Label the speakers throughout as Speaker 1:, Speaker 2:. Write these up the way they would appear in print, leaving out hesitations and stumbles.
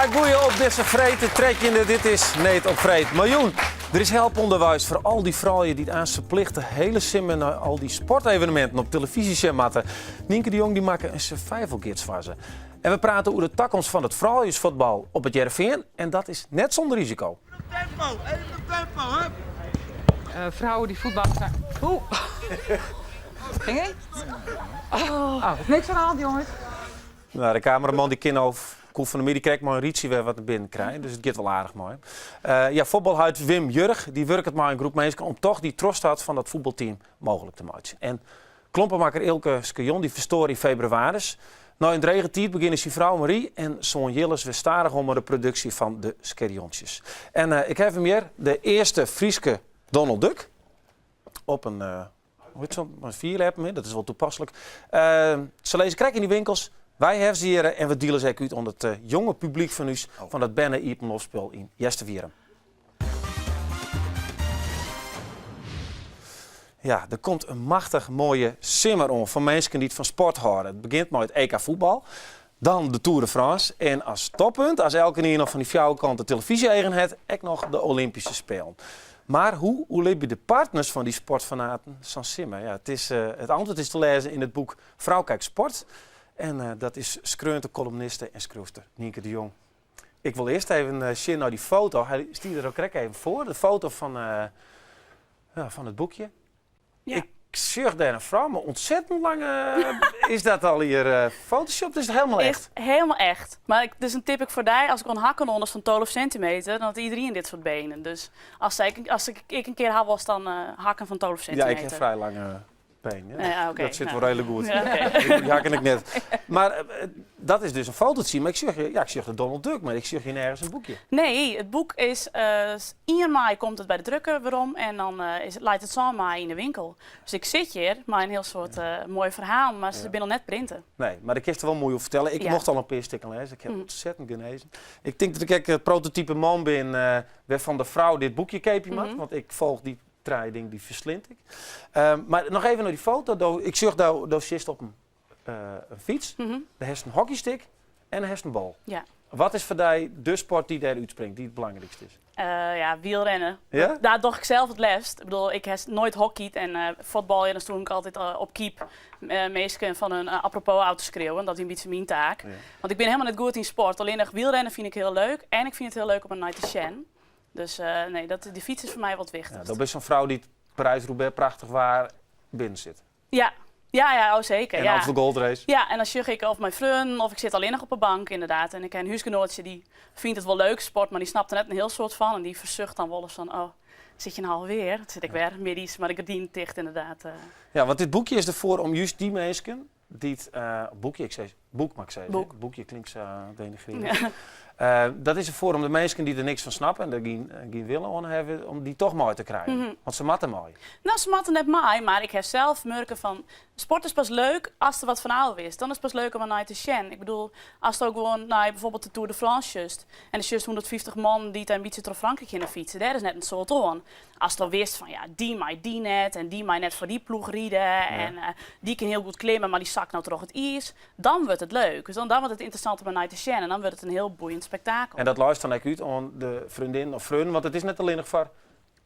Speaker 1: Ja, goeie op dizze freed, de trettjinde. Dit is Need op Freed. Mar jûn, der is help ûnderweis foar al dy froulju dy't aanst ferplichte hiele simmer nei al dy sporteveneminten op telefyzje sjen moatte. Nynke de Jong dy makke in survivalgids foar se. En we prate oer de takomst fan it frouljusfuotbal op It Hearrenfean en dat is net sûnder risiko.
Speaker 2: Tempo, even tempo, hup.
Speaker 3: Vrouwen die voetballen zijn. Oeh. Ging het? Oh, niks oan de hand, jongens.
Speaker 1: Nou, de kameraman dy kin no koe fan 'e middei krekt mei in rytsje wer wat nei binnen krije, dus it giet wol aardich mei. Ja, fuotbalheit Wim Jurg dy wurket mei in groep minsken om toch dy trochstart fan dat fuotbalteam mooglik te meitsjen. En klompemakker Eelke Scherjon dy ferstoar yn febrewaris. Nei in drege tiid begjinne syn frou Marie en soan Jilles wer stadichoan mei de produksje fan de Scherjontsjes. En ik haw him hjir, de earste Fryske Donald Duck, op in, hoe hjit sa'n, in fierljeppen, dat is wol toepaslik. Se lizze krekt yn de winkels. Wy hawwe se hjir en we diele se ek út oan it jonge publyk fan ús fan it berne-iepenloftspul yn Easterwierrum. Ja, der komt in machtich moaie simmer oan foar minsken dy't fan sport hâlde. It begjint mei it EK fuotbal, dan de Tour de France en as toppunt, as elkenien noch fan dy fjouwerkante telefyzje-eagen hat, ek noch de Olympyske Spelen. Mar hoe oerlibje de partners fan dy sportfanaten sa'n simmer? Ja, it is, it antwurd is te lêzen yn it boek Vrouw kijkt sport en dat is skreaun troch kollumniste en skriuwster Nynke de Jong. Ik wol earst even sjen nei dy foto. Hy stie der al krekt even foar, de foto fan Ja, fan it boekje.
Speaker 4: Ja.
Speaker 1: Ik sjoch dêr in frou mei ûntsettend lange. Is dat al hjir Photoshop? Is it helemaal echt?
Speaker 4: Is helemaal echt. Mar ik, dus in tip ek foar dy, as ik oan hakken oan is fan 12 centimeter, dan hat iedereen dit soart benen. Dus as ik, as ik in kear ha wolst, dan hakken fan 12
Speaker 1: Ja, ik
Speaker 4: centimeter.
Speaker 1: ha frij lange benen. Ja.
Speaker 4: Ja, oké.
Speaker 1: Dat sit
Speaker 4: Nou.
Speaker 1: wol reedlik goed.
Speaker 4: Ja, oké.
Speaker 1: Dy hakken ik net. Mar dat is dus in fototsje. Mar ik sjoch, ja, ik sjoch de Donald Duck, mar ik sjoch hjir nergens in boekje.
Speaker 4: Nee, it boek is ien maaie komt it by de drukker werom en dan is it, leit it sân maaie yn de winkel. Dus ik sit hjir mei in hiel soad moaie ferhalen, mar se binne noch net printe.
Speaker 1: Nee, mar dêr kinst der wol moai oer fertelle. Ik
Speaker 4: Ja.
Speaker 1: mocht al in pear stikken lêze. Ik ha ûntsettend genezen. Ik tink dat ik ek it prototype man bin wêrfan de frou dit boekje keapje moat, want ik folch dy trije dingen, dy ferslind ik. Mar noch even nei dy foto. Do, ik sjoch do, do sitst op in fyts, do hast in hockeystick en do hast in bal.
Speaker 4: Ja.
Speaker 1: Wat is foar dy de sport dy't dêr útspringt, dy't it belangrykst is?
Speaker 4: Ja, wielrennen.
Speaker 1: Ja?
Speaker 4: Daar doch ik sels it leafst. Ik bedoel, ik ha noait hockeyd en fuotbaljen, dan stond ik altyd op keep minsken fan hun apropos ôf te skriuwen. Dat wie in bytsje myn taak.
Speaker 1: Ja.
Speaker 4: Want ik bin helemaal net goed yn sport. Allinnich wielrennen fyn ik hiel leuk en ik fyn it hiel leuk om nei te sjen. Dus nee, dat, dy fyts is foar my wol it
Speaker 1: Ja,
Speaker 4: wichtichst.
Speaker 1: do bist sa'n frou dy't Parijs-Roubaix prachtich waar binnen sit.
Speaker 4: Ja, ja, ja, oh seker.
Speaker 1: En
Speaker 4: ja.
Speaker 1: Amstel Gold Race.
Speaker 4: Ja, en dan sjoch ik of mei freonen of ik sit allinnich op 'e bank inderdaad. En ik ha in húsgenoatsje dy fynt it wol leuk, sport, mar dy snapt der net in hiel soad fan. En dy fersucht dan wolris fan, oh, sit je no alweer? Dan sit ik wer middeis mei de gerdinen ticht inderdaad.
Speaker 1: Ja, want dit boekje is derfoar om juist dy minsken dy't, boekje, ik sis boek moat ik sizze,
Speaker 4: Boek.
Speaker 1: Boekje klinkt sa denigrerend. Dat is derfoar om de minsken dy't der niks fan snappe en der gjin wille oan hawwe, om dy toch mei te krijen. Want se moatte mei.
Speaker 4: No, se moatte net mei, mar ik ha sels murken fan sport is pas leuk ast der wat fan ôf witst. Dan is it pas leuk om nei te sjen. Ik bedoel, asto gewoan nei bijvoorbeeld de Tour de France sjochst en der sjochst 150 man dy't in bytsje troch Frankryk hinne fytse, dêr is net in soad oan. Asto witst fan ja, dy mei dy net en dy mei net foar dy ploech ride en dy kin hiel goed klimme, mar dy sakt no troch it iis, dan wurdt it leuk. Dus dan wurdt it ynteressant om nei te sjen en dan wurdt it in hiel boeiend spektakel.
Speaker 1: En dat leist dan ek út oan de freondinnen of freonen, want it is net allinnich foar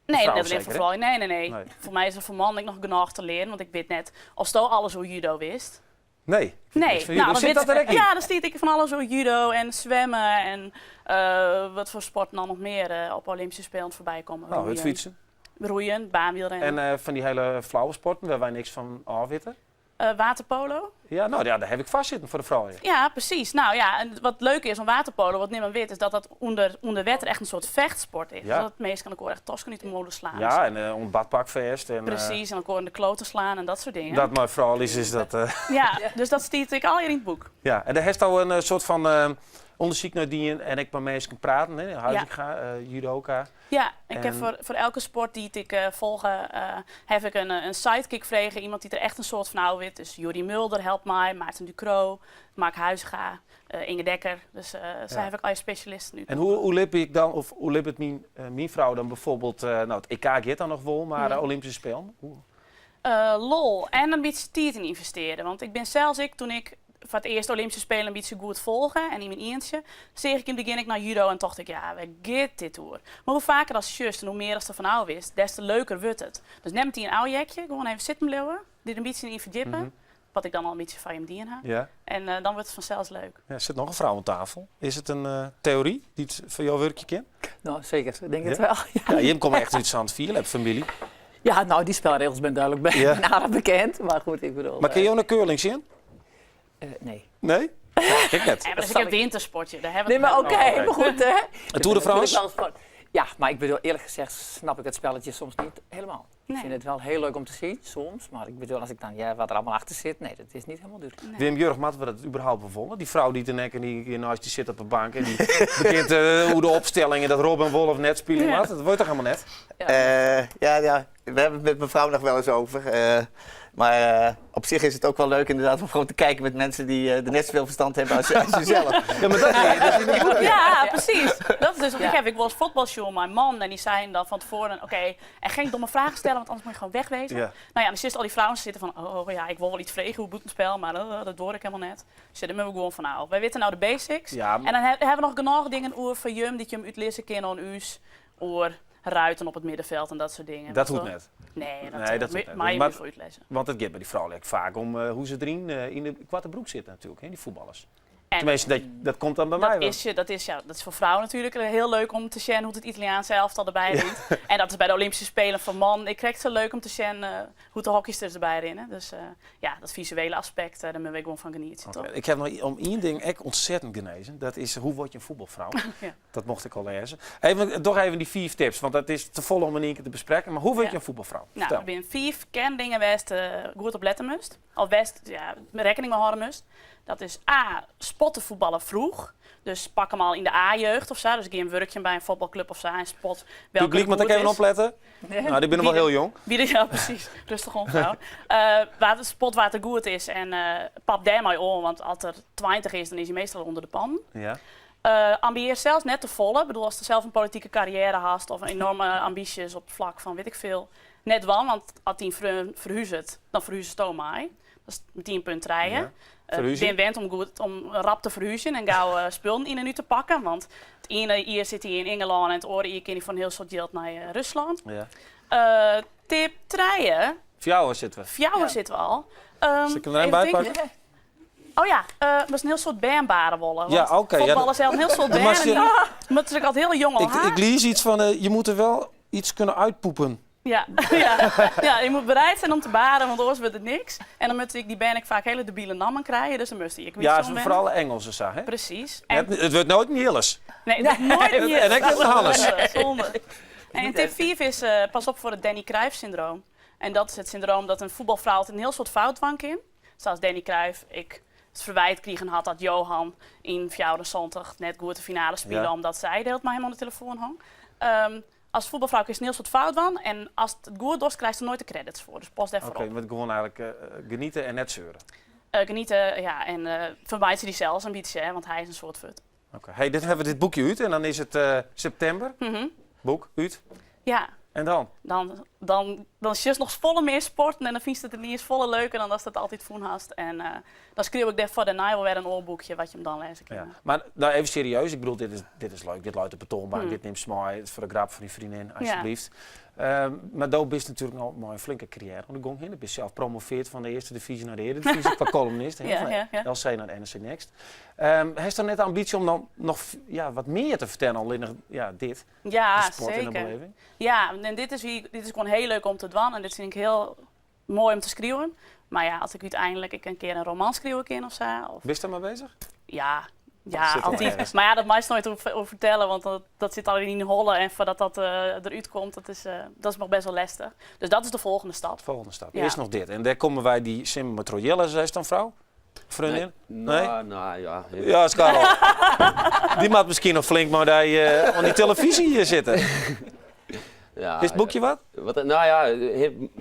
Speaker 4: Nee,
Speaker 1: frou
Speaker 4: net allinnich
Speaker 1: seker,
Speaker 4: foar
Speaker 1: hè?
Speaker 4: froulju. Nee, nee, nee.
Speaker 1: Nee.
Speaker 4: Foar my is der foar mannen ek noch genôch te learen, want ik wit net oftsto alles oer judo witst.
Speaker 1: Nee.
Speaker 4: Nee.
Speaker 1: Nou, dan sit dat der ek yn?
Speaker 4: Ja, der stiet ek fan alles oer judo en swimmen en wat foar sporten dan noch mear op Olympyske Spelen foarby komme.
Speaker 1: Nou, hurdfytsen.
Speaker 4: Roeien, baanwielrennen.
Speaker 1: En fan dy hiele flauwe sporten wêr't wy niks fan ôfwitte?
Speaker 4: Waterpolo.
Speaker 1: Ja, no ja, dêr haw ik foarsitten foar de froulju.
Speaker 4: Ja, presys. Nou ja, en wat leuk is oan waterpolo, wat nimmen wit, is dat dat ûnder wetter echt in soart fechtsport is.
Speaker 1: Ja.
Speaker 4: Dat minsken elkoar echt tosken út de mûle slaan.
Speaker 1: Ja, en oan it badpak fêst. En,
Speaker 4: Presys, en elkoar yn de kloten slaan en dat soart dingen.
Speaker 1: Dat mei froulju is dat.
Speaker 4: Ja, dus dat stiet ek allegear yn it boek.
Speaker 1: Ja, en dêr hast al in soart fan ûndersyk nei dien en ek mei minsken praten, hè, Huizinga, judoka.
Speaker 4: Ja, ik ha foar elke sport dy't ik folge, haw ik in sidekick frege, iemand dy't der echt in soad fan ôf wit. Dus Youri Mulder helpt my, Maarten Ducro, Mark Huizinga, Inge Dekker. Dus sa haw ik allegear spesjalisten út.
Speaker 1: En hoe oerlibje ik dan, of hoe libbet myn frou dan bijvoorbeeld, no it EK giet dan noch wol, mar de Olympyske Spelen? Hoe?
Speaker 4: Lol en in bytsje tiid yn ynvestearje. Want ik bin sels ek, toen ik foar it earst de Olympyske Spelen in bytsje goed folge en yn myn ientsje, seach ik yn it begjin ek nei judo en tocht ik, ja, wêr giet dit oer? Mar hoe faker ast sjochst en hoe mear ast derfan ôf witst, des te leuker wurdt it. Dus net metien ôfheakje, gewoan even sitten bliuwe, der in bytsje yn ferdjippe, wat ik dan al in bytsje foar jim dien ha. En dan wurdt it fansels leuk.
Speaker 1: Ja, der sit noch in frou oan tafel. Is it in teory dy't foar jo wurkje kin?
Speaker 3: No, seker. Ik tink it wol.
Speaker 1: Ja, jim komme echt út sa'n fierljepfamylje.
Speaker 3: Ja, no, dy spelregels binne dúdlik by aardich bekend. Mar goed, ik bedoel...
Speaker 1: Mar kinne jo nei curling sjen?
Speaker 3: Nee.
Speaker 1: Nee? Ik net.
Speaker 4: Ja, mar dat is ek in wintersportje. Dêr hawwe
Speaker 3: Nee, mar oké, mar goed, hè.
Speaker 1: De Tour de France?
Speaker 3: Ja, mar ik bedoel, eerlijk gezegd snap ik het spelletje soms niet helemaal. Ik vind het wel heel leuk om te zien, soms. Maar ik bedoel, als ik dan hear wat der allemaal achter sit, nee, dat is niet helemaal dúdlik.
Speaker 1: Nee. Wim Jurg, moatte we dat überhaupt wol wolle? Dy frou dy't der nek en dy neist dy sit op de bank en dy begjint oer de opstelling en dat Robin wol of net spylje moat. Dat wurdt toch helemaal net?
Speaker 5: Ja, ja, we hebben het met mijn vrouw nog wel eens over. Maar op zich is het ook wel leuk inderdaad om gewoon te kijken met mensen die er net zoveel verstand hebben als jezelf.
Speaker 1: Ja, maar dat is in het boekje.
Speaker 4: Ja, precies. Dat is dus, want ik heb ik wel eens fuotbalshow mei man en dy seinen dan fan tefoaren, oké, en gjin domme fragen stelle, want anders moatte je gewoan wegwezen. No ja, dan sjochst al dy frouen sitten fan, oh ja, ik wol wol yts freegje oer bûtenspel, mar dat doar ik helemaal net. Dus dêr moatte we gewoan fan ôf. Wy witte no de basics. En dan hawwe we noch genôch dingen oer foar jim dy't jim útlizze kinne oan ús oer ruiten op it middenfeld en dat soart dingen.
Speaker 1: Dat hoecht net.
Speaker 4: Nee, dat,
Speaker 1: Nee, dat hoecht net.
Speaker 4: meie jim
Speaker 1: Maar-
Speaker 4: ús wol útlizze.
Speaker 1: Want it giet by dy froulju ek faak om hoe't se deryn yn de koarte broek sitte natuerlik, hè, dy fuotballers.
Speaker 4: En
Speaker 1: Tenminste, dat, dat komt dan by my
Speaker 4: dat
Speaker 1: wol.
Speaker 4: is, dat is, ja, dat is foar frouen natuerlik hiel leuk om te sjen hoe't it Italiaanse elftal derby rint. En dat is by de Olympyske Spelen foar mannen ek krekt sa leuk om te sjen hoe't de hockeysters derby rinne. Dus ja, dat fisuele aspekt, dêr moatte we gewoan fan genietsje,
Speaker 1: Oké.
Speaker 4: toch?
Speaker 1: Ik ha noch om ien ding ek ontzettend gnezen. Dat is hoe wurd je in fuotbalfrou? Dat mocht ik al lêze. Even, doch even dy fiif tips, want dat is te folle om yn ien kear te besprekken. Mar hoe wurd je in fuotbalfrou?
Speaker 4: No,
Speaker 1: Fertel.
Speaker 4: der binne fiif kearndingen wêr'tst goed op lette moatst. Of wêr'tst ja, rekkening mei hâlde moatst. Dat is A, spot de fuotballer vroeg. Dus pak him al yn de A-jeugd of sa. Dus gean wurkjen by in fuotbalklup of sa en spot welke
Speaker 1: Publyk moat ek
Speaker 4: goed
Speaker 1: even
Speaker 4: is.
Speaker 1: oplette. No, dy binne wol hiel jong.
Speaker 4: Wie de, ja, presys. Rêstich oan, frou. Wa't spot wa't der goed is en pap dêrmei oan, want as er 20 is, dan is hy meastal ûnder de pannen. Ambieer sels net te folle. Ik bedoel, ast sels in politike karriêre hast of enorme ambysjes op it flak fan wit ik folle, net dwaan, want as dyn freon ferhuzet, dan ferhuzesto mei. Dat is metien punt trije.
Speaker 1: Ferhúzje?
Speaker 4: Bin wend om goed om rap te ferhúzjen en gau spullen yn en út te pakken, want it iene jier sit hy yn Ingelân en it oare jier kin hy foar in hiel soad jild nei Ruslân. Tip trije.
Speaker 1: Fjouwer sitte we.
Speaker 4: Fjouwer sitte we al.
Speaker 1: Sil ik him der even
Speaker 4: Even
Speaker 1: by
Speaker 4: tinke.
Speaker 1: pakken?
Speaker 4: Oh ja, moatst in hiel soad bern bare wolle. Want
Speaker 1: Ja, oké, ja,
Speaker 4: fuotballers helpe in hiel soad
Speaker 1: dan
Speaker 4: bern.
Speaker 1: moatst
Speaker 4: En
Speaker 1: je-
Speaker 4: die moatte se altyd hiel jong al
Speaker 1: Ik,
Speaker 4: ha.
Speaker 1: ik lies iets van, je moet er wel iets kunnen uitpoepen.
Speaker 4: Ja, ja. Ja, je moet bereid zijn om te baren, want anders wordt het niks. En dan moet ik die bern ek faak hiele debile nammen krije, dus dan moast ik
Speaker 1: Ja,
Speaker 4: zo'n
Speaker 1: ze
Speaker 4: bern.
Speaker 1: foaral Engelsen sa, hè?
Speaker 4: Presys. En
Speaker 1: Net, it wurdt noait in Jilles.
Speaker 4: Nee, it wurdt noait in Jilles.
Speaker 1: En ek net in Hannes.
Speaker 4: Zonde, zonde. En tip 5 is, pas op foar it Danny Cruijff syndroom. En dat is it syndroom dat in fuotbalfrou altyd in hiel soad fout dwaan kin. Sa as Danny Cruijff ek it ferwyt krigen hat dat Johan yn 74 net goed de finale spile omdat sy de hiele tiid mei him oan de telefoan hong. As fuotbalfrou kinst in hiel soad fout dwaan en ast it goed dochst krijst der noait de credits foar. Dus pas dêrfoar
Speaker 1: Oké,
Speaker 4: op.
Speaker 1: want gewoan eigentlik geniete en net seuren.
Speaker 4: Geniete, ja, en fermeitsje dysels in bytsje, hè, want hy is in soad fuort.
Speaker 1: Oké, hey, dit hawwe we dit boekje út en dan is it septimber. Boek út.
Speaker 4: Ja.
Speaker 1: En dan?
Speaker 4: Dan sjochst noch folle mear sporten en dan fynst it yniens folle leuker dan datst it altyd fûn hast. En dan skriuw ik dêrfoar dêrnei wol wer in oar boekje wat je him dan lêze kinne.
Speaker 1: Ja. Mar no even serieus, ik bedoel, dit is leuk, dit leit op 'e toanbank, dit nimst mei, it is foar de grap fan dyn freondin, alsjeblieft. Mar do bist natuerlik no mei in flinke karriêre oan de gong hinne. Bist sels promoveard fan de earste divyzje nei de earedivyzje kwa columnist, hè, fan LC nei de NRC Next. Hast dan net de ambysje om dan noch ja, wat mear te fertellen, allinnich ja, dit?
Speaker 4: Ja,
Speaker 1: de sport en de
Speaker 4: zeker.
Speaker 1: beleving?
Speaker 4: Ja, en dit is gewoan hiel leuk om te dwaan en dit fyn ik hiel moai om te skriuwen. Mar ja, as ik úteinlik ek in kear in roman skriuwe kin of sa. Of...
Speaker 1: Bist dêr mei beuzich?
Speaker 4: Ja, ja,
Speaker 1: Sit al
Speaker 4: altyd.
Speaker 1: ergens.
Speaker 4: Mar ja, dat meist noait oer fertelle, want dat sit al yn de holle en foardat dat derút komt, dat is noch bêst wol lestich. Dus dat is de folgjende stap.
Speaker 1: Folgjende stap.
Speaker 4: Ja.
Speaker 1: Earst noch dit. En dêr komme wy dy simmer mei troch Jelle, seist dan frou? Freondin?
Speaker 6: Nee? No, no, ja.
Speaker 1: Ja, Skarrel. Dy moat miskien noch flink mei dy oan dy telefyzje sitte.
Speaker 6: Ja,
Speaker 1: Is it boekje wat?
Speaker 6: Wat, no ja,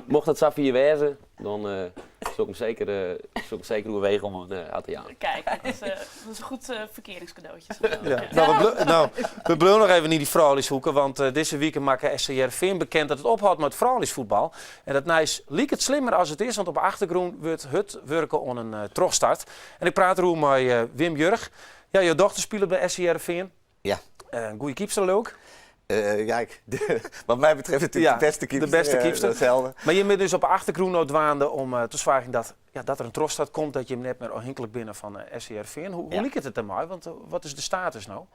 Speaker 6: mocht it safier wêze, dan... Soe ik him seker, soe ik him seker oerwege om him har te jaan.
Speaker 4: Kijk, dat is, dat is in goed ferkearingscadeautje.
Speaker 1: Ja. No, we, no, we bliuwe noch even yn dy frouljushoeke, want dizze wike makke SC Hearrenfean bekend dat it ophâldt mei it frouljusfuotbal. En dat nijs liket slimmer as it is, want op 'e achtergrûn wurdt hurd wurke oan in trochstart. En ik praat deroer mei Wim Jurg. Ja, jo dochter spilet by SC Hearrenfean.
Speaker 5: Ja.
Speaker 1: In goede keepster, leau ik.
Speaker 5: Ja, ik, wat mij betreft natuurlijk
Speaker 1: ja,
Speaker 5: de beste keepster.
Speaker 1: De beste keepster.
Speaker 5: Datzelfde.
Speaker 1: Mar je bent dus op de achtergrûn no dwaande om te soargjen dat, ja, dat der in trochstart komt, dat jim net mear ôfhinklik binne fan SC Hearrenfean. Hoe, hoe liket it dermei? Want wat is de status no?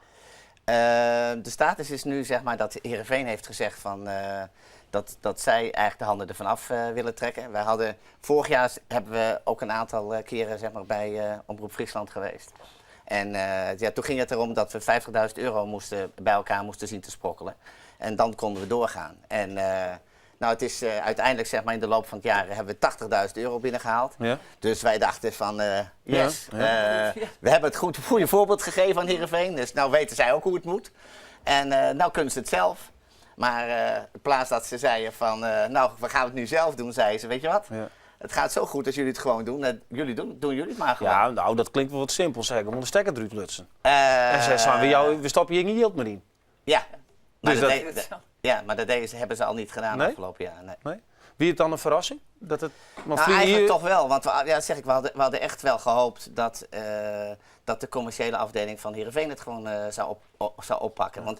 Speaker 5: De status is nu zeg maar dat Heerenveen heeft gezegd van, dat zij eigenlijk de handen ervan af willen trekken. Wij hadden, vorig jaar hebben we ook een aantal keren zeg maar, bij Omroep Friesland geweest. En ja, toen ging het erom dat we 50.000 euro moesten, bij elkaar moesten zien te sprokkelen. En dan konden we doorgaan. En nou, het is uiteindelijk, zeg maar, in de loop van het jaar hebben we 80.000 euro binnengehaald.
Speaker 1: Ja.
Speaker 5: Dus wij dachten van, yes, we hebben het goed, goede voorbeeld gegeven aan Heerenveen. Dus nou weten zij ook hoe het moet. En nou kunnen ze het zelf. Maar in plaats dat ze zeiden van, nou, we gaan het nu zelf doen, zeiden ze, weet je wat?
Speaker 1: Ja.
Speaker 5: Het gaat zo goed als jullie het gewoon doen. Jullie doen, doen jullie het maar gewoon.
Speaker 1: Ja, nou, dat klinkt wel wat simpel, zeg ik. Om de stekker eruit lutsen. En ze zeiden, we, jou, we stoppen hier geen geld meer in.
Speaker 5: Ja. Maar
Speaker 1: Dus
Speaker 5: dat,
Speaker 1: dat-
Speaker 5: deed- ja, maar dat deden ze, hebben ze al niet gedaan
Speaker 1: Nee?
Speaker 5: afgelopen jaar. Nee.
Speaker 1: Nee? Wie het dan een verrassing? Dat het, want
Speaker 5: Nou,
Speaker 1: vrienden
Speaker 5: eigenlijk
Speaker 1: hier-
Speaker 5: toch wel. Want we, ja, zeg ik, we hadden echt wel gehoopt dat de commerciële afdeling van Heerenveen het gewoon zou oppakken. Want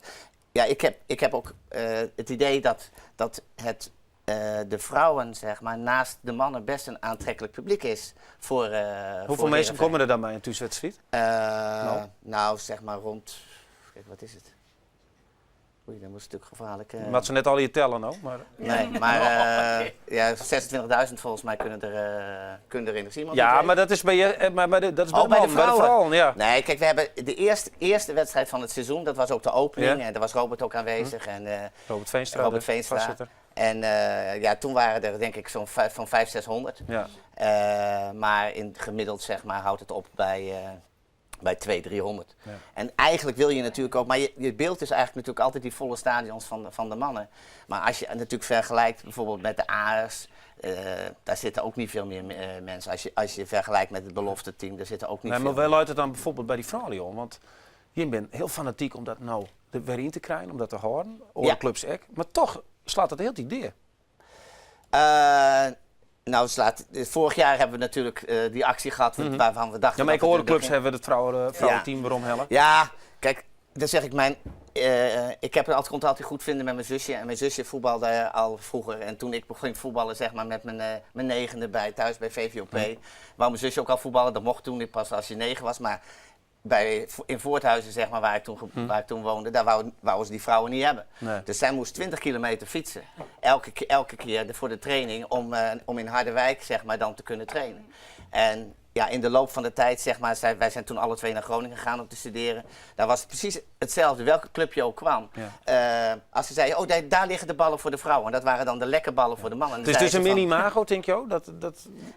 Speaker 5: ja, ik heb ook het idee dat de vrouwen, zeg maar, naast de mannen best een aantrekkelijk publiek is
Speaker 1: Hoeveel
Speaker 5: voor
Speaker 1: mensen
Speaker 5: Heerenveen.
Speaker 1: komen er dan bij een thuiswedstrijd? Nou?
Speaker 5: Nou, zeg maar rond... Kijk, wat is het? Oei, dat was natuurlijk gevaarlijk.
Speaker 1: Wat ze net al hier tellen, nou. Maar...
Speaker 5: Nee, maar ja, 26.000 volgens mij kunnen er in de Simon.
Speaker 1: Ja, maar dat is bij, je, maar dat is bij
Speaker 5: Oh,
Speaker 1: de
Speaker 5: bij de
Speaker 1: man, bij de
Speaker 5: vrouwen.
Speaker 1: vrouwen, ja.
Speaker 5: Nee, kijk, we hebben de eerste wedstrijd van het seizoen, dat was ook de opening.
Speaker 1: Ja.
Speaker 5: En daar was Robert ook aanwezig. En,
Speaker 1: Robert Veenstra,
Speaker 5: Robert
Speaker 1: de
Speaker 5: Veenstra.
Speaker 1: voorzitter.
Speaker 5: En ja, toen waren er denk ik zo'n van 500, 600.
Speaker 1: Ja.
Speaker 5: Maar in gemiddeld zeg maar, houdt het op bij 200, 300.
Speaker 1: Ja.
Speaker 5: En eigenlijk wil je natuurlijk ook, maar je beeld is eigenlijk natuurlijk altijd die volle stadions van de mannen. Maar als je natuurlijk vergelijkt bijvoorbeeld met de Aris, daar zitten ook niet veel meer mensen. Als je vergelijkt met het belofte team, daar zitten ook niet
Speaker 1: Nee, maar
Speaker 5: veel
Speaker 1: wel luidt het dan bijvoorbeeld bij die vrouwen om? Want je bent heel fanatiek om dat nou er weer in te krijgen, om dat te houden. Oor
Speaker 5: Ja.
Speaker 1: clubs ek. Maar toch slaat dat heel het idee.
Speaker 5: Nou, vorig jaar hebben we natuurlijk die actie gehad waarvan we dachten
Speaker 1: Ja, maar
Speaker 5: dat
Speaker 1: ik
Speaker 5: het
Speaker 1: hoor
Speaker 5: in het
Speaker 1: clubs
Speaker 5: begin
Speaker 1: hebben het vrouwenteam waarom hellen.
Speaker 5: Ja, kijk, dan zeg ik mijn... ik heb het altijd, kon het altijd goed vinden met mijn zusje. En mijn zusje voetbalde al vroeger. En toen ik begon voetballen, zeg maar, met mijn negende thuis bij VVOP. Wou mijn zusje ook al voetballen. Dat mocht toen niet pas als je 9 was. Maar in Voorthuizen, zeg maar, waar ik toen woonde, daar wouden ze die vrouwen niet hebben.
Speaker 1: Nee.
Speaker 5: Dus zij moest 20 kilometer fietsen. Elke keer voor de training om in Harderwijk, zeg maar, dan te kunnen trainen. En ja, in de loop van de tijd, zeg maar, wij zijn toen alle twee naar Groningen gegaan om te studeren. Daar was het precies hetzelfde, welke club je ook kwam. Als ze zeiden, oh, daar liggen de ballen voor de vrouwen. En dat waren dan de lekke ballen voor de mannen. En dan
Speaker 1: Dus het is
Speaker 5: zeiden
Speaker 1: een
Speaker 5: ze van
Speaker 1: mini-imago, denk je ook? Dat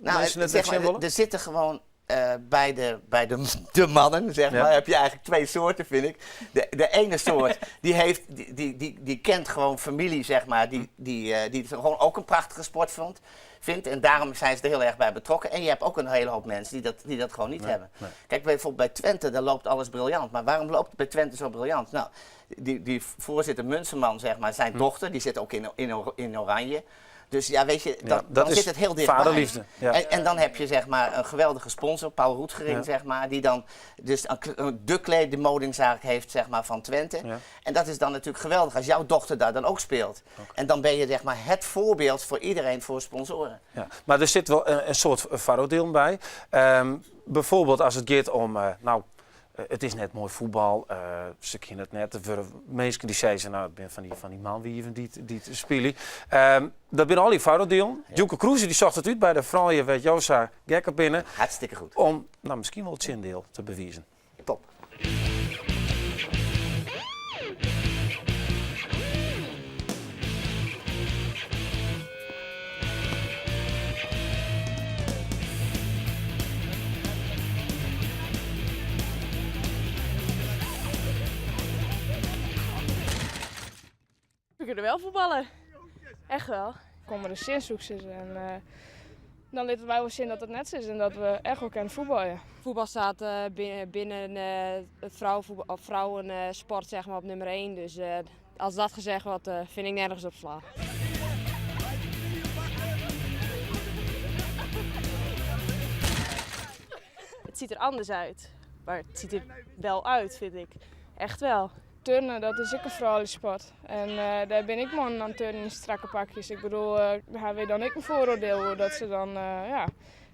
Speaker 5: Nou,
Speaker 1: mensen het
Speaker 5: zeg
Speaker 1: weg
Speaker 5: maar,
Speaker 1: willen?
Speaker 5: er zitten gewoon... bij de mannen, zeg maar, heb je eigenlijk twee soorten, vind ik. De ene soort, die, heeft, die, die, die, die kent gewoon familie, zeg maar, die het gewoon ook een prachtige sport vindt. En daarom zijn ze er heel erg bij betrokken. En je hebt ook een hele hoop mensen die dat gewoon niet hebben. Kijk, bijvoorbeeld bij Twente, daar loopt alles briljant. Maar waarom loopt het bij Twente zo briljant? Nou, die voorzitter Munsterman, zeg maar, zijn dochter, die zit ook in Oranje. Dus ja, weet je,
Speaker 1: Ja, dat
Speaker 5: dan
Speaker 1: is
Speaker 5: zit het heel dichtbij.
Speaker 1: Vaderliefde. Ja.
Speaker 5: En dan heb je zeg maar een geweldige sponsor, Paul Roetgering, zeg maar, die dan dus de kledingmodezaak heeft zeg maar, van Twente. En dat is dan natuurlijk geweldig als jouw dochter daar dan ook speelt. En dan ben je zeg maar, het voorbeeld voor iedereen, voor sponsoren.
Speaker 1: Ja. Maar er zit wel een soort vooroordeel bij. Bijvoorbeeld als het gaat om, het is net mooi voetbal, ze kennen het net. Er worden mensen die zeiden, nou, ik ben van die man wie die te spelen. Dat binnen al die vooroordelen. Djoeke Kroeze die zocht het uit bij de vrouwen, werd Josa Gekker binnen.
Speaker 5: Hartstikke goed.
Speaker 1: Om misschien wel het zindeel te bewijzen.
Speaker 5: Top.
Speaker 7: We kunnen wel voetballen. Echt wel. Ik kom er de zinzoek zitten en Dan litte wy wol sjen dat it net sa is en dat we echt wol kinne fuotbalje.
Speaker 8: Voetbal staat binnen het vrouwensport zeg maar, op nummer 1. Dus als dat gezegd wordt, vind ik nergens op slaan.
Speaker 7: Het ziet er anders uit, maar het ziet er wel uit, vind ik. Echt wel. Turnen, dat is ek in frouljussport. En dêr binne ek mannen oan it turnen yn strakke pakjes. Ik bedoel, dêr hawwe wy dan ek in foaroardiel oer dat se dan, ja,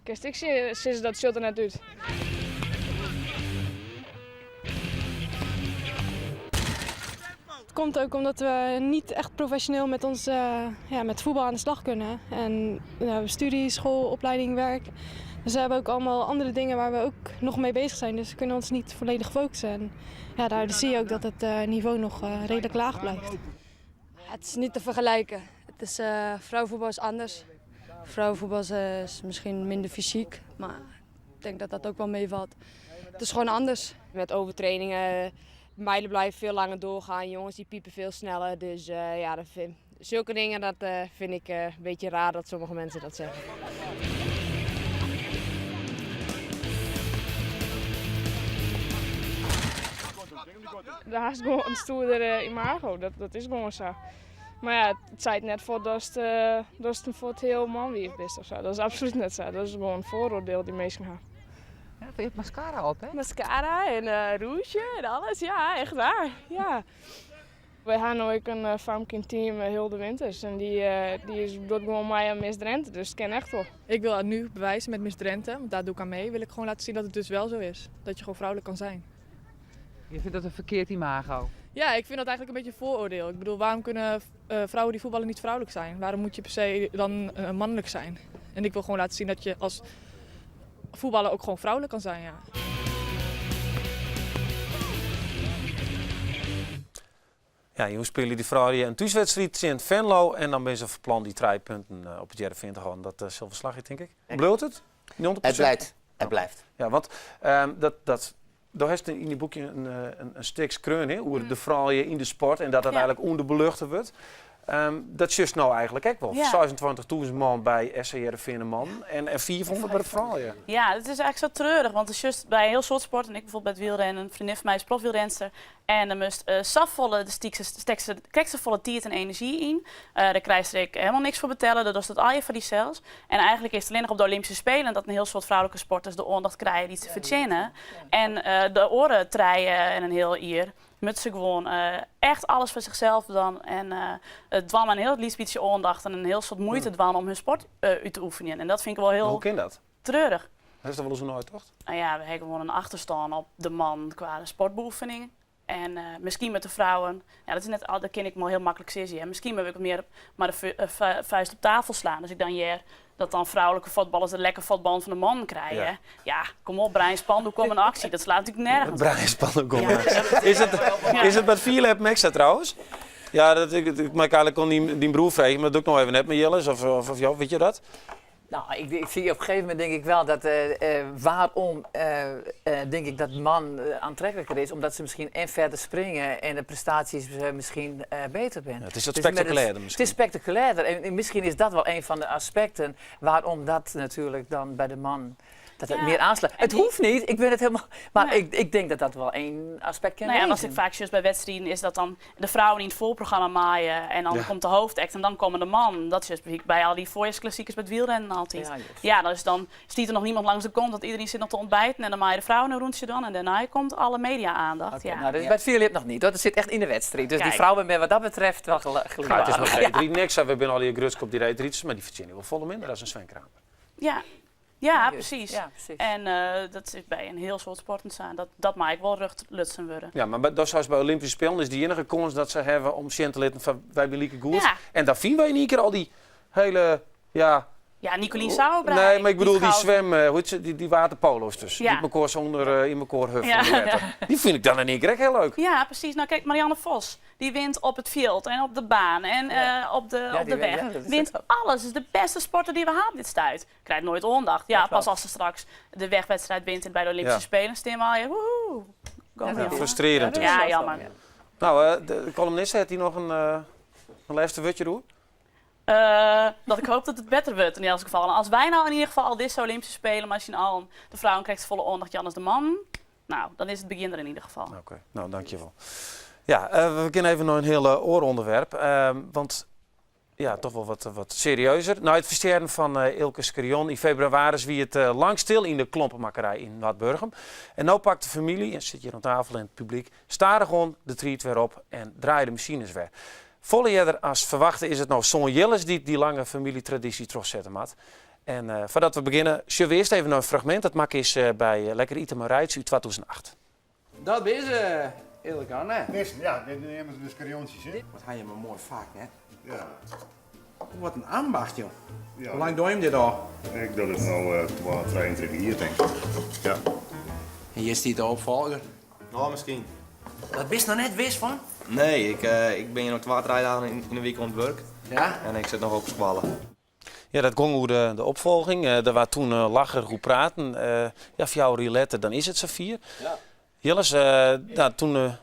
Speaker 7: kinst ek sizze dat sjocht der net út.
Speaker 9: Het komt ook omdat we niet echt professioneel met, ons, ja, met voetbal aan de slag kunnen. En studie, school, opleiding, werk. Dus we hebben ook allemaal andere dingen waar we ook nog mee bezig zijn. Dus we kunnen ons niet volledig focussen. En ja, daar zie je ook dat het niveau nog redelijk laag blijft.
Speaker 8: Het is niet te vergelijken. Het is, vrouwenvoetbal is anders. Vrouwenvoetbal is misschien minder fysiek, maar ik denk dat dat ook wel meevalt. Het is gewoon anders.
Speaker 10: Met overtrainingen, meiden blijven veel langer doorgaan, jongens die piepen veel sneller. Dus ja, dat vind, zulke dingen dat, vind ik een beetje raar dat sommige mensen dat zeggen.
Speaker 7: Dêr hast gewoan in stoerder imago, dat is gewoan sa. Mar ja, it seit net fuort datst in fuort hiel manwiif bist of sa. Dat is absolút net sa. Dat is gewoan in foaroardiel dy't minsken ha.
Speaker 3: Ja, je hebt mascara op, hè?
Speaker 7: Mascara en rûzje en alles, ja, echt waar. Ja. Wy ha no ek in famke yn it team, Hilde Winters, en dy is docht gewoan mei aan Miss Drenthe, dus it kin echt wol.
Speaker 11: Ik wil nu bewijzen met Miss Drenthe, want daar doe ik aan mee, wil ik gewoon laten zien dat het dus wel zo is. Dat je gewoon vrouwelijk kan zijn.
Speaker 12: Je vindt dat een verkeerd imago?
Speaker 11: Ja, ik vind dat eigenlijk een beetje een vooroordeel. Ik bedoel, waarom kunnen vrouwen die voetballen niet vrouwelijk zijn? Waarom moet je per se dan mannelijk zijn? En ik wil gewoon laten zien dat je als voetballer ook gewoon vrouwelijk kan zijn, ja.
Speaker 1: Ja, jûn spylje dy froulju in thúswedstriid tsjin Venlo en dan binne se fan plan dy trije punten op it Hearrenfean te hâlden. Dat sil wol slagje, tink ik. Bliuwt it? 90%?
Speaker 5: It bliuwt. It bliuwt.
Speaker 1: Ja, want dat, do hast yn dyn boekje in stik skreaun hè, oer de froulju yn de sport en dat dat eigenlik ûnderbeljochte wurdt. Dat sjochst no eigenlik ek wol. 26.000 man by SC Hearrenfean de mannen en 500 by de froulju.
Speaker 4: Ja, it is eigenlik sa treurich, want do sjochst by in hiel soad sporten, ik bijvoorbeeld by it wielrennen, in freondin fan my is profwielrenster, en dan moatst safolle, de stekst safolle tiid en enerzjy yn. Dêr krijst der ek helemaal niks foar betelle, dat dochst dat allegear foar dysels. En eigenlik is it allinnich op de Olympyske Spelen dat in hiel soad froulike sporters de oandacht krije dy't se fertsjinne. En de oare trije en in heal jier moatte se gewoan echt alles foar sichsels dwaan. En it dwaan mei in hiel lyts bytsje oandacht en in hiel soad muoite dwaan om hun sport út te oefenjen. En dat fyn ik wol hiel
Speaker 1: Hoe kin dat?
Speaker 4: treurig.
Speaker 1: Hast der wolris oer neitocht?
Speaker 4: Nou ja, we hawwe gewoan in achterstân op de mannen kwa sportbeoefening. En miskien met de vrouwen, ja, dat is net, dat kin ik mar hiel maklik sizze. Hè. Miskien moat ik mear mei de vuist op tafel slaan. As ik dan hear dat dan froulike fuotballers de lekke fuotballen fan de mannen krije. Ja, kom op, Brian Spandoek, kom in aksje. Dat slaat natuerlik nergens op.
Speaker 1: Brian Spandoek, kom in aksje. Is it by it fierljeppen ek sa trouwens? Ja, dat, ik mei eigenlik oan dyn broer freegje, mar dat doch ik noch even net mei Jilles of jo, witte jo dat?
Speaker 3: Nou, ik zie op een gegeven moment denk ik wel dat waarom denk ik dat man aantrekkelijker is, omdat ze misschien en verder springen en de prestaties misschien beter zijn.
Speaker 1: Ja, it is wat
Speaker 3: Dus met het
Speaker 1: spectaculairder misschien.
Speaker 3: Het is spectaculairder en misschien is dat wel een van de aspecten waarom dat natuurlijk dan bij de man dat het meer aanslaat. Het hoeft niet, ik ben het helemaal, maar ik denk dat dat wel één aspect kan
Speaker 4: Nou ja, wat
Speaker 3: wezen.
Speaker 4: ik vaak zie by wedstriden is dat dan de froulju yn it foarprogramma meie en dan komt de hoofact en dan komme de mannen. Dat is by al dy foarjiersklassiekers by it wielrennen altyd.
Speaker 3: Ja, juist.
Speaker 4: Ja, dan, is dan stiet der noch niemand langs de kant, want iedereen sit noch te ontbijten en dan meie de froulju in rûntsje dwaan en dêrnei komt alle media-oandacht.
Speaker 3: Oké, nou, dat is by it fierljeppen noch net. Dat sit echt yn de wedstriid. Dus dy froulju binne wat dat betreft wol gelokkich.
Speaker 1: Ja, it is noch reedriden ek sa. Wy binne allegear grutsk op dy reedriders, mar dy fertsjinje wol folle minder as in Sven Kramer.
Speaker 4: Ja. Ja, precies.
Speaker 3: Ja, precies.
Speaker 4: En dat is by in hiel soad sporten sa. Dat mei ek wol rjocht lutsen wurde.
Speaker 1: Ja, mar dat sa by Olympyske Spelen is de iennige kâns dat se hawwe om sjen te litten fan wy binne like goed. En dan fine wy yn ien kear al dy hiele, ja...
Speaker 4: Ja, Nicolien Sauerbreij.
Speaker 1: Nee, mar ik bedoel
Speaker 4: Die
Speaker 1: dy
Speaker 4: goud.
Speaker 1: swem, hoe hjit se, dy waterpolo's dy't mekoar sa ûnder yn mekoar huffen yn it wetter. Dy fyn ik dan yn ien kear ek hiel leuk.
Speaker 4: Ja, precies. Nou, kijk, Marianne Vos, dy wint op it fjild en op de baan en
Speaker 3: Ja,
Speaker 4: op de
Speaker 3: dy wint,
Speaker 4: weg.
Speaker 3: ja, dat is
Speaker 4: Wint
Speaker 3: ook
Speaker 4: alles. Is de bêste sporter dy't we hawwe op dit stuit. Krijt noait oandacht. Ja,
Speaker 3: Dat
Speaker 4: pas
Speaker 3: klopt.
Speaker 4: as se straks de wegwedstrijd wint en by de Olympyske Spelen steane we allegear woehoe. Go
Speaker 3: Ja,
Speaker 4: Marianne.
Speaker 3: dat is
Speaker 1: Frustrerend dus.
Speaker 4: Ja,
Speaker 3: Ja, dat is
Speaker 4: jammer.
Speaker 3: wel, ja.
Speaker 1: Nou, de columniste, hat dy noch in lêste wurdsje oer?
Speaker 4: Dat ik hoop dat it better wurdt yn elts gefal. En as wy no yn ieder gefal al dizze Olympyske Spelen mei syn allen de frouwen krekt safolle oandacht jaan as de mannen, no, dan is it begjin der yn ieder gefal.
Speaker 1: Oké, no dankjewol. Ja, we gean even nei in hiel oar ûnderwerp, want ja, toch wol wat, wat serieuzer. Nei it ferstjerren fan Eelke Scherjon yn febrewaris wie it lang stil yn de klompemakkerij yn Noardburgum. En no pakt de famylje, en sit hjir oan tafel en it publyk, stadichoan de tried wer op en draaie de masines wer. Folle earder as ferwachte is it no soan Jilles dy't dy lange famyljetradysje trochsette moat. En foardat we begjinne, sjogge we earst even nei in fragmint dat makke is by Lekker Ite mei Reits út 2008.
Speaker 13: Dat binne se, Eelke Anne.
Speaker 14: Dizzen, ja, dit neame se de skerjontsjes, hè?
Speaker 13: Wat ha jimme in moai fak, hè?
Speaker 14: Ja.
Speaker 13: Wat in ambacht, joh.
Speaker 14: Ja.
Speaker 13: Hoe lang doar jim dit al?
Speaker 14: Ik doch dit no 32 jier, tink ik. Ja.
Speaker 13: En hjir stiet de opfolger.
Speaker 15: No, miskien.
Speaker 13: Dat bist noch net wis fan?
Speaker 15: Nee, ik, ik bin hjir no twa, trije dagen yn de wike oan it wurk.
Speaker 13: Ja?
Speaker 15: En ik sit noch op skoalle.
Speaker 1: Ja, dat gong oer de, de opfolging. Der waard toen lacherich oer praten. Ja, fjouwer jier letter, dan is it safier.
Speaker 6: Ja.
Speaker 1: Jilles, nou, toen,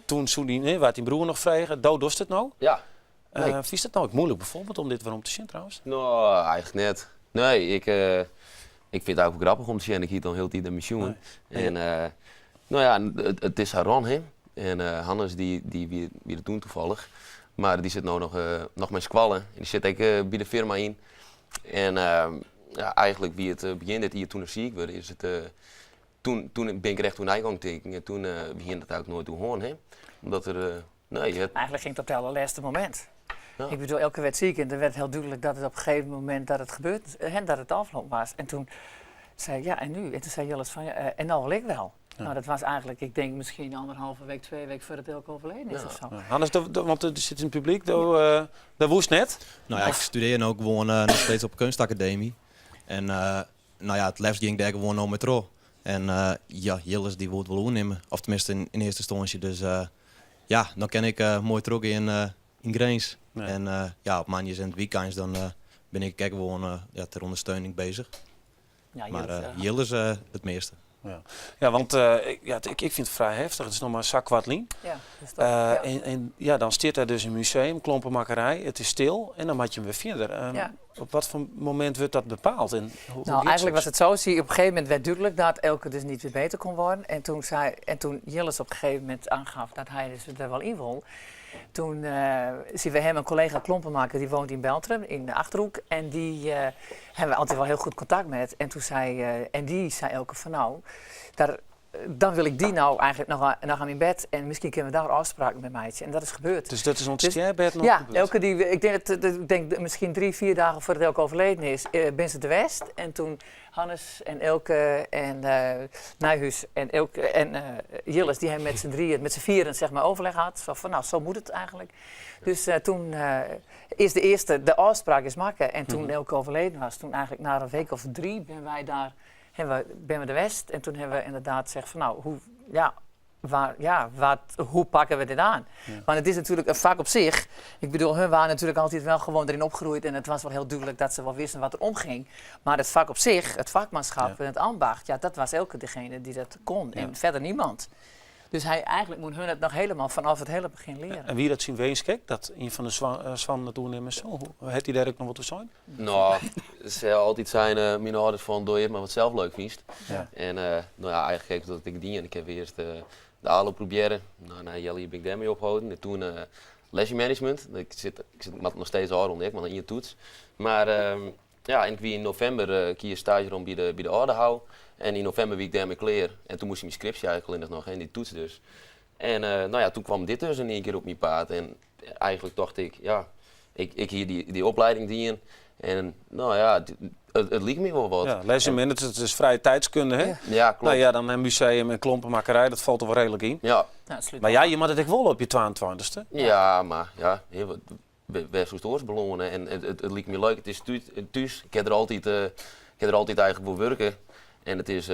Speaker 1: toen soe dyn, nee, waard dyn broer noch frege. Do dochst it no?
Speaker 6: Ja. Nee.
Speaker 1: Fynst it no ek muoilik bijvoorbeeld om dit werom te sjen trouwens?
Speaker 6: No, eigentlik net. Nee, ik, ik fyn it eigentlik wol grappich om te sjen. Ik hie it al hiel tiid net mear sjoen. En no ja, it is sa ran, hè. En Hannes dy, dy wie, wie der toen toevallig. Mar dy sit no noch, noch mei skoalle. En dy sit ek by de firma yn. En ja, eigentlik wie it begjin dit jier toen er siik wurde, is it toen, toen bin ik der echt oer nei gong tinken. En toen, we hiene dat eigentlik noait oer hân, hè. Omdat er, nee, het...
Speaker 3: Eigenlijk ging het op het allerlaatste moment. Ik bedoel, Eelke werd ziek en er werd heel duidelijk dat het op een gegeven moment dat het gebeurd, hè, dat het afgelopen was. En toen zei ik, ja, en nu? En toen zei Jilles van, ja, en nou wil ik wel. Nou, dat was eigenlijk, ik denk misschien anderhalve week, 2 weken voordat Eelke overleden is of zo.
Speaker 1: Ja. Hannes, want er zit in het publiek, daar woest net.
Speaker 15: Nou ja, ik studeer nu ook gewoon nog steeds op kunstacademie. En nou ja, it leafst gean ik dêr gewoan no mei troch. En ja, Jilles dy wol it wol oernimme. Of teminsten yn earste ynstânsje. Dus ja, dan kin ik moai trochgean yn Grins. En ja, op moandeis en it wykeins dan bin ik ek gewoan ja, ter ûndersteuning bezich.
Speaker 3: Ja,
Speaker 15: Mar
Speaker 3: Jilles,
Speaker 15: Jilles it measte.
Speaker 1: Ja, ja want ja, ik fyn it frij heftich. It is noch mar sa koart lyn.
Speaker 3: Ja, dus dat, ja.
Speaker 1: En ja, dan stiet der dus in museum, klompenmakkerij. It is stil en dan moatte je wer fierder.
Speaker 3: Ja.
Speaker 1: Op wat foar momint wurdt dat bepaald? En hoe
Speaker 3: Nou,
Speaker 1: giet
Speaker 3: eigenlijk was
Speaker 1: soks?
Speaker 3: het zo, zie je, op een gegeven moment werd duidelijk dat Eelke dus niet weer beter kon worden. En toen, zei, en toen Jilles op een gegeven moment aangaf dat hij dus er wel in wil, toen zien we hem een collega klompenmaker, die woont in Beltrum, in de Achterhoek. En die hebben we altijd wel heel goed contact met. En toen zei, en die zei Eelke van nou, daar, dan wil ik die nou eigenlijk nog aan mijn bed. En misschien kunnen we daar afspraken mee maken. En dat is gebeurd.
Speaker 1: Dus dat is ons
Speaker 3: Dus
Speaker 1: sterrenbed nog
Speaker 3: ja,
Speaker 1: gebeurd?
Speaker 3: Eelke die, ik denk dat, dat, ik denk misschien 3, 4 dagen voordat Eelke overleden is, ben ze de West. En toen Hannes en Eelke en Nijhuis en Eelke en Jilles, die hebben met z'n drieën, met z'n vieren zeg maar overleg gehad. Zo van, nou, zo moet het eigenlijk. Dus toen is de eerste, de afspraak is maken. En toen Eelke overleden was, toen eigenlijk na een week of 3 ben wij daar, hebben we, ben we de West. En toen hebben we inderdaad gezegd van, nou, hoe, ja, waar, ja, wat, hoe pakken we dit aan? Want het is natuurlijk een vak op zich. Ik bedoel, hun waren natuurlijk altijd wel gewoon erin opgegroeid en het was wel heel duidelijk dat ze wel wisten wat er omging. Maar het vak op zich, het vakmanschap en het ambacht, ja, dat was Eelke degene die dat kon en verder niemand. Dus hij, eigenlijk moet hun het nog helemaal vanaf het hele begin leren.
Speaker 1: En wie dat zien wees, dat een van de zwan dat doen zo, hoe, heeft hij daar ook nog wat te zijn?
Speaker 6: Nou, het zal altijd zijn, mijn ouders van, doe je maar wat zelf leuk vindt. En nou ja, eigenlijk heb ik dat ik die en ik heb eerst de ALO proberen. Nou, na Jelle ben ik daarmee opgehouden. En toen lesjemanagement. Ik zit nog steeds hard onder, ik, maar in je toets. Maar ja, en ik wie in november kies stage rond bij de Aardenhouw. En in november wie ik daarmee klaar. En toen moest ik mijn scriptie eigenlijk alleen nog, en die toets dus. En nou ja, toen kwam dit dus in één keer op mijn paad. En eigenlijk dacht ik, ja, ik hier die opleiding dienen. En nou ja, het liep me wel wat.
Speaker 1: Ja, lesjemanagement, het is vrije tijdskunde, hè?
Speaker 6: Ja. Ja, klopt.
Speaker 1: Nou ja, dan een museum en klompenmakkerij, dat valt er wel redelijk in.
Speaker 3: Ja, dat sluit
Speaker 1: Maar
Speaker 3: wel
Speaker 1: ja,
Speaker 3: aan.
Speaker 1: je moet het echt wel op je 22e.
Speaker 6: Ja, maar ja, heel wat, we zijn stoors belonen en het liep me leuk. Het is thuis. Ik heb er altijd ik heb er altijd eigenlijk voor werken. En het is,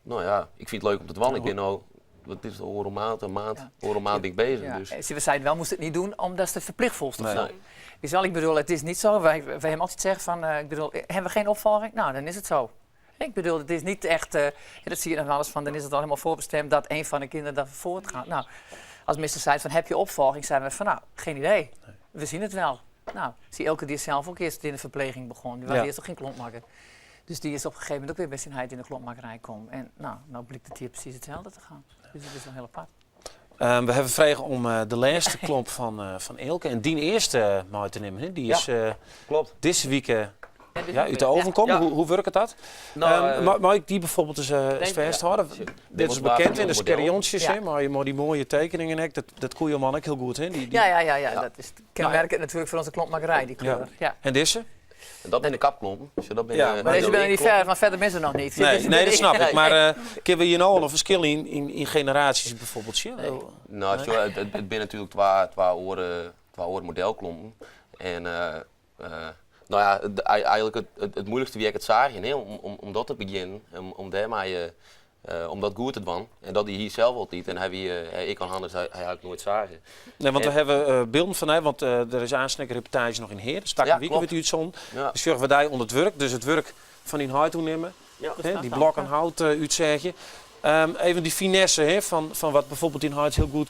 Speaker 6: nou ja, ik vind het leuk om te dwalen. Ik ben nou, wat is het, oor maand, een maand, oor maand ben ik bezig. Dus.
Speaker 3: En we zeiden wel, moest het niet doen omdat ze het verplicht voelt of zo.
Speaker 6: Nee.
Speaker 3: Dus al, ik bedoel, het is niet zo. Wij hebben altijd gezegd van, ik bedoel, hebben we geen opvolging? Nou, dan is het zo. Ik bedoel, het is niet echt, ja, dat zie je dan wel eens van, dan is het al helemaal voorbestemd dat een van de kinderen daar voortgaat. Nou, als minister zei van, heb je opvolging? Zeiden we van, nou, geen idee. We zien het wel. Nou, zie Elke die is zelf ook eerst in de verpleging begonnen. Die was
Speaker 1: Ja.
Speaker 3: eerst ook geen klompmakker. Dus die is op een gegeven moment ook weer bij zijn heit in de klompmakkerij komen. En nou, nou blijkt het hier precies hetzelfde te gaan. Dus het is wel heel apart.
Speaker 1: We hebben vragen om de laatste klomp van Eelke en die eerste mee te nemen. Hè? Die
Speaker 6: Ja,
Speaker 1: is
Speaker 6: klopt.
Speaker 1: deze week
Speaker 3: Ja, dit
Speaker 1: ja,
Speaker 3: is
Speaker 1: uit de
Speaker 3: weer-
Speaker 1: oven
Speaker 3: ja.
Speaker 1: komen.
Speaker 6: Ja.
Speaker 1: Hoe werkt dat?
Speaker 6: Nou,
Speaker 1: Maar ik die bijvoorbeeld eens eens
Speaker 3: Deze, ja.
Speaker 1: vasthouden.
Speaker 6: Dit
Speaker 1: Dit
Speaker 6: was
Speaker 1: is
Speaker 6: waar
Speaker 1: bekend
Speaker 6: van
Speaker 1: in de
Speaker 6: het model.
Speaker 1: skeriontjes,
Speaker 3: Ja.
Speaker 1: hè, maar je moet die mooie tekeningen, hè, dat koe je man ook heel goed, hè? Die,
Speaker 3: Ja, ja, ja, ja, dat is kenmerkend natuurlijk voor onze klompmakkerij, die kleur. Ja.
Speaker 1: En deze?
Speaker 6: En dat ben de kapklomp. Dus dat ben,
Speaker 1: Ja,
Speaker 6: eh,
Speaker 3: Maar deze
Speaker 6: de
Speaker 3: ben ik niet
Speaker 6: leerklomp.
Speaker 3: ver, maar verder mensen nog niet.
Speaker 1: Nee,
Speaker 3: Dit-
Speaker 1: nee, dat snap ik.
Speaker 6: Nee.
Speaker 1: Maar kunnen we hier nou al een verschil in generaties bijvoorbeeld zien?
Speaker 6: Nee. Nou, zo, het zijn natuurlijk twee oren modelklompen. En nou ja, het, eigenlijk het moeilijkste werk het zagen, hè, om dat te beginnen, om daarmee, om dat goed te doen. En dat die hier zelf altijd. En hij, wie, hij, ik kan Hannes, hij had nooit zagen.
Speaker 1: Nee, want we
Speaker 6: En-
Speaker 1: hebben beelden van hij, want er is aansnekkerreportage nog in Heer. Stak
Speaker 6: Ja,
Speaker 1: een week
Speaker 6: klopt.
Speaker 1: met u het zon.
Speaker 6: Ja.
Speaker 1: Dus zorgen we daar onder het werk, dus het werk van die hout toenemen.
Speaker 6: Ja.
Speaker 1: Hè, die blokken hout uitzeggen. Even die finesse hè, van wat bijvoorbeeld in hout heel goed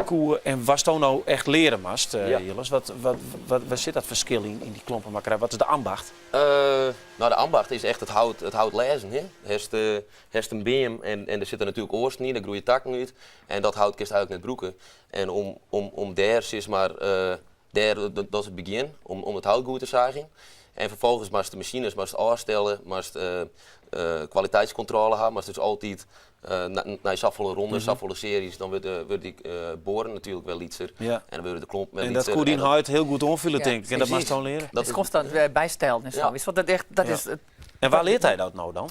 Speaker 1: koe en was toen nou echt leren mast,
Speaker 6: Ja.
Speaker 1: Jilles? Waar zit dat verschil in die klompenmakkerij? Wat is de ambacht?
Speaker 6: De ambacht is echt het hout lezen. Hè? Herst een beam en er zitten natuurlijk oorsten in, daar groeien takken uit. En dat hout kun je eigenlijk net broeken. En om daar, zeg maar, daar, dat, dat is het begin, om het hout goed te zagen. En vervolgens maar de machines maar het afstellen, maar het kwaliteitscontrole hebben, maar dus altijd na zoveel rondes, zoveel series, dan wordt die boren natuurlijk wel ietser.
Speaker 1: Ja.
Speaker 6: En dan worden de klomp wel
Speaker 1: En dat
Speaker 6: ietser.
Speaker 1: kon die
Speaker 6: En dat
Speaker 1: huid heel goed onvullen,
Speaker 3: Ja,
Speaker 1: denk ik. En dat
Speaker 6: precies.
Speaker 1: mag zo leren.
Speaker 6: Dat
Speaker 3: Het is constant bijstellen en zo.
Speaker 6: Ja.
Speaker 3: Is wat dat echt, dat
Speaker 1: Ja.
Speaker 3: is het
Speaker 1: En waar leert hij dat nou dan?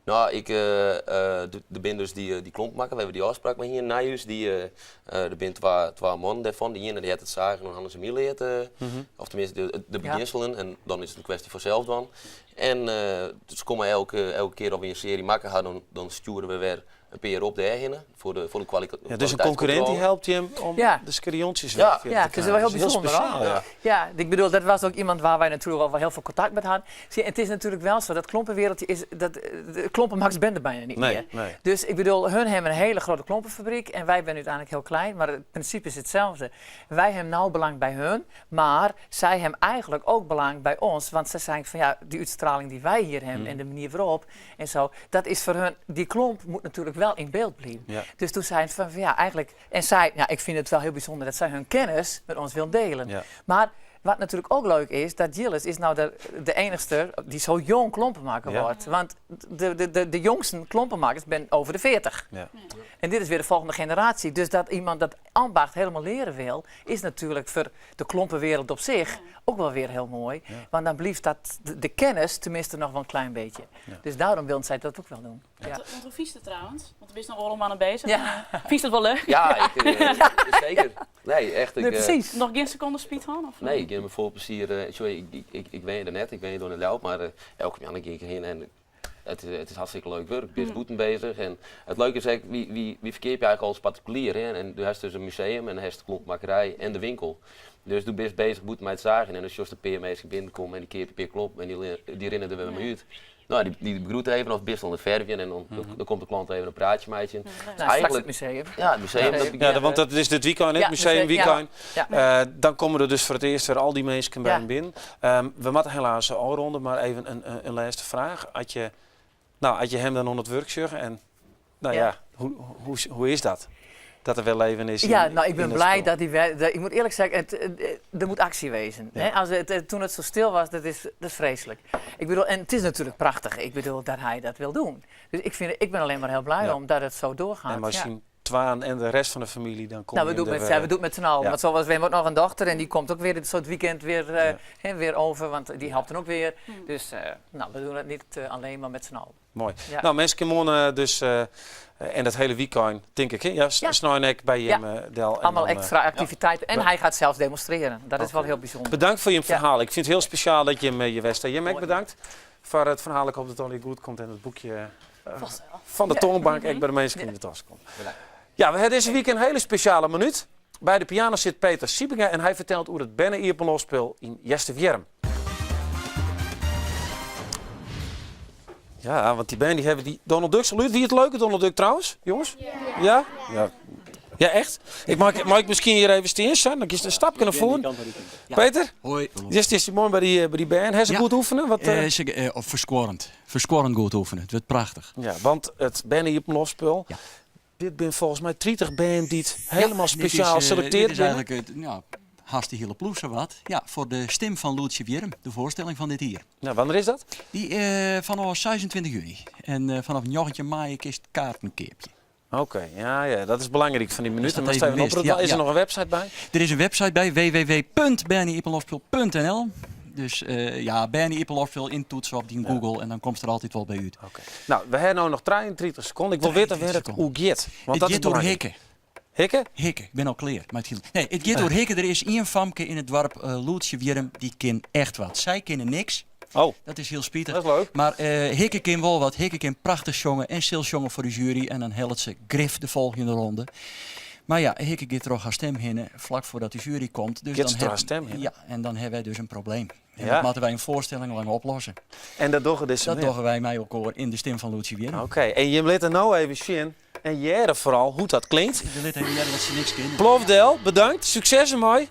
Speaker 6: Nou, ik de, de ben dus die klomp maken. We hebben die afspraak met hier in Nijhuis. Die de ben twa man daarvan. Die ene die had het zagen en hadden ze meer leerd, Of tenminste de beginselen. En dan is het een kwestie van zelf dan. En dus komen elke keer als we een serie maken gaan, dan sturen we weer een PR op daarheen voor de
Speaker 1: Ja, dus een concurrent die
Speaker 6: kwaliteitscontrole.
Speaker 1: helpt je hem om
Speaker 3: Ja.
Speaker 1: de skeriontjes
Speaker 6: Ja.
Speaker 1: weg te
Speaker 3: Ja, het is wel heel
Speaker 1: krijgen. Dat is
Speaker 3: bijzonder,
Speaker 1: speciaal,
Speaker 3: hoor.
Speaker 1: ja.
Speaker 3: Ja, ik bedoel, dat was ook iemand waar wij natuurlijk al wel heel veel contact met hadden. Zie, het is natuurlijk wel zo, dat klompenwereldje is, dat, de klompenmax ben er bijna niet
Speaker 1: Nee,
Speaker 3: meer.
Speaker 1: nee.
Speaker 3: Dus ik bedoel, hun hebben een hele grote klompenfabriek en wij zijn uiteindelijk heel klein, maar het principe is hetzelfde. Wij hebben nou belang bij hun, maar zij hebben eigenlijk ook belang bij ons, want ze zijn van ja, die uitstraling die wij hier hebben en de manier waarop en zo, dat is voor hun, die klomp moet natuurlijk wel in beeld blijven.
Speaker 1: Ja.
Speaker 3: Dus toen zei ze van, van ja, eigenlijk, en zij, ja, ik vind het wel heel bijzonder dat zij hun kennis met ons wil delen.
Speaker 1: Ja.
Speaker 3: Maar wat natuurlijk ook leuk is, dat Gilles is nou de enigste die zo jong klompenmaker
Speaker 1: Ja.
Speaker 3: wordt. Want de jongste klompenmakers zijn over de 40.
Speaker 1: Ja.
Speaker 3: En dit is weer de volgende generatie. Dus dat iemand dat ambacht helemaal leren wil, is natuurlijk voor de klompenwereld op zich ook wel weer heel mooi.
Speaker 1: Ja.
Speaker 3: Want dan blijft dat de kennis tenminste nog wel een klein beetje.
Speaker 1: Ja.
Speaker 3: Dus daarom willen zij dat ook wel doen. Ja.
Speaker 4: Want hoe vies het trouwens? Want er is nog oorlog aan bezig.
Speaker 3: Ja.
Speaker 4: Maar vies dat wel leuk?
Speaker 6: Ja, ik, zeker. Nee, echt. Ik,
Speaker 3: Nee, precies.
Speaker 4: Nog geen seconde speed van? Of?
Speaker 6: Nee, ik heb me vol plezier. Sorry, ik weet er net, ik weet door de Ljouw, maar elke keer ging ik heen en het is hartstikke leuk werk. Ik ben goed bezig. En het leuke is eigenlijk, wie verkeer je eigenlijk als particulier? Hè? En du hebt dus een museum en hebt de klompmakerij en de winkel. Dus du bent bezig met het zagen en als je de peermeester binnenkomt en die keer per klop en die rennen er weer mee uit. Nou, die begroet even of best onder het verfje en dan komt de klant even een praatje met je.
Speaker 3: Nou, straks het museum.
Speaker 6: Ja, het museum.
Speaker 3: Ja.
Speaker 6: Dat
Speaker 1: Ja,
Speaker 6: begint,
Speaker 1: want dat is dit weekend, hè, het
Speaker 3: Ja,
Speaker 1: museum
Speaker 3: museum, ja.
Speaker 1: weekend.
Speaker 3: Ja.
Speaker 1: Dan komen er dus voor het eerst weer al die mensen bij
Speaker 3: Ja.
Speaker 1: hem binnen. We moeten helaas afronden, maar even een laatste vraag. Had je hem dan onder het werk zorgen en, nou
Speaker 3: Ja.
Speaker 1: ja, hoe is dat? Dat er wel leven is in
Speaker 3: Ja, nou, ik ben
Speaker 1: in dat
Speaker 3: blij
Speaker 1: spul.
Speaker 3: dat die dat, ik moet eerlijk zeggen, er moet actie wezen.
Speaker 1: Ja.
Speaker 3: Hè? Toen het zo stil was, dat is vreselijk. Ik bedoel, en het is natuurlijk prachtig, ik bedoel, dat hij dat wil doen. Dus ik ben alleen maar heel blij
Speaker 1: Ja.
Speaker 3: om dat het zo doorgaat.
Speaker 1: En maar
Speaker 3: ja.
Speaker 1: zien Twaan en de rest van de familie, dan kom
Speaker 3: Nou, we
Speaker 1: je
Speaker 3: doen
Speaker 1: er
Speaker 3: met,
Speaker 1: weer
Speaker 3: we doen het met z'n allen.
Speaker 1: Ja.
Speaker 3: Want zoals we hebben ook nog een dochter en die komt ook weer dit soort weekend
Speaker 1: Ja.
Speaker 3: weer over, want die helpt dan ook weer. Dus we doen het niet alleen maar met z'n allen.
Speaker 1: Mooi.
Speaker 3: Ja.
Speaker 1: Nou, mensen kunnen dus en dat hele weekend, denk ik, hè? Ja,
Speaker 3: Ja.
Speaker 1: Snijnek bij
Speaker 3: Ja.
Speaker 1: hem Del. En
Speaker 3: Allemaal
Speaker 1: dan,
Speaker 3: extra activiteiten. En
Speaker 1: ja.
Speaker 3: hij gaat zelfs demonstreren. Dat is wel
Speaker 1: Oké.
Speaker 3: heel bijzonder.
Speaker 1: Bedankt voor je
Speaker 3: Ja.
Speaker 1: verhaal. Ik vind het heel speciaal dat je hem je west hebt. Jim,
Speaker 3: Mooi.
Speaker 1: bedankt voor het verhaal. Ik hoop dat het al goed komt en het boekje
Speaker 4: Vast wel.
Speaker 1: van de
Speaker 3: Ja.
Speaker 1: toonbank echt bij de mensen in de tas komt.
Speaker 5: Bedankt.
Speaker 1: Ja, we hebben deze week een hele speciale minuut. Bij de piano zit Peter Siebinga en hij vertelt hoe het Benne Ierpenlosspel in Easterwierrum. Ja, want die band die hebben die Donald Duck. Salut, wie het leuke Donald Duck trouwens, jongens? Ja. Ja? Ja. Ja, echt? Ik mei, mei ik miskien hjir even stean, sa? Dan kinst in stapke nei foaren. Peter?
Speaker 16: Hoi.
Speaker 1: Hjir stiest moarn by dy, by dy bern. Ha se goed oefene? Wat,
Speaker 16: uh... ze, uh, ferskuorrend. Ferskuorrend goed oefene. It wurdt prachtich.
Speaker 1: Ja, want it berne-iepenloftspul, ja. Dit binne folgens my 30 bern dy't hielendal spesjaal selektearre
Speaker 16: binne. Dit is eigentlik ja, hast de hiele ploech sawat. Ja, foar de stim fan Lûdsje Wierrum, de foarstelling fan dit jier.
Speaker 1: Nou, wannear is dat?
Speaker 16: Dy uh, fanôf 26 juny. En uh, fanôf 19 maaie kinst kaarten keapje.
Speaker 1: Oké, ja, ja, dat is belangryk fan dy minuten. Mar even oproppe. Is der noch in website by?
Speaker 16: Der is in website by, www.bernieiepenloftspul.nl. Dus uh, ja, Bernie Iepenloftspul yntoetse op dyn Google en dan komst der altyd wol by út.
Speaker 1: Oké. No, we ha no noch 33 sekonden. Ik wol witte wêr't it oer giet. Want
Speaker 16: dat giet oer Hikke.
Speaker 1: Hikke?
Speaker 16: Hikke, ik bin al klear mei it Nee, it giet oer Hikke. Der is ien famke yn it doarp uh, Lûdsje Wierrum, dy kin echt wat. Sy kinne niks.
Speaker 1: Oh.
Speaker 16: Dat is hiel spitich.
Speaker 1: Dat is leuk.
Speaker 16: Mar uh, Hikke kin wol wat. Hikke kin prachtich sjonge en sil sjonge foar de jury. En dan hellet se grif de folgjende ronde. Mar ja, Hikke giet troch har stim hinne flak foardat de jury komt.
Speaker 1: Dus giet dan troch har stim hinne?
Speaker 16: Ja, en dan ha wy dus in probleem. En dat moatte wy in foarstelling lang oplosse.
Speaker 1: En dat dogge dizze
Speaker 16: Dat dogge wy mei elkoar yn de stim fan Lûdsje Wierrum.
Speaker 1: Oké, en jim litte no even sjen en hearre foaral hoe't dat klinkt.
Speaker 16: We litte even hearre dat se niks kinne.
Speaker 1: Plofdel, bedankt. Sukses dermei.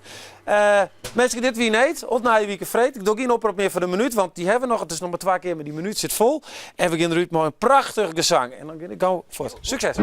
Speaker 1: Uh, minsken, dit wie Need. Oant nije wike freed. Ik doch gjin oprop mear foar de minút, want dy ha we noch. It is noch mar twa kear, mar dy minút sit fol. En we gean derút mei in prachtich gesang. En dan gean ik gau fuort. Sukses!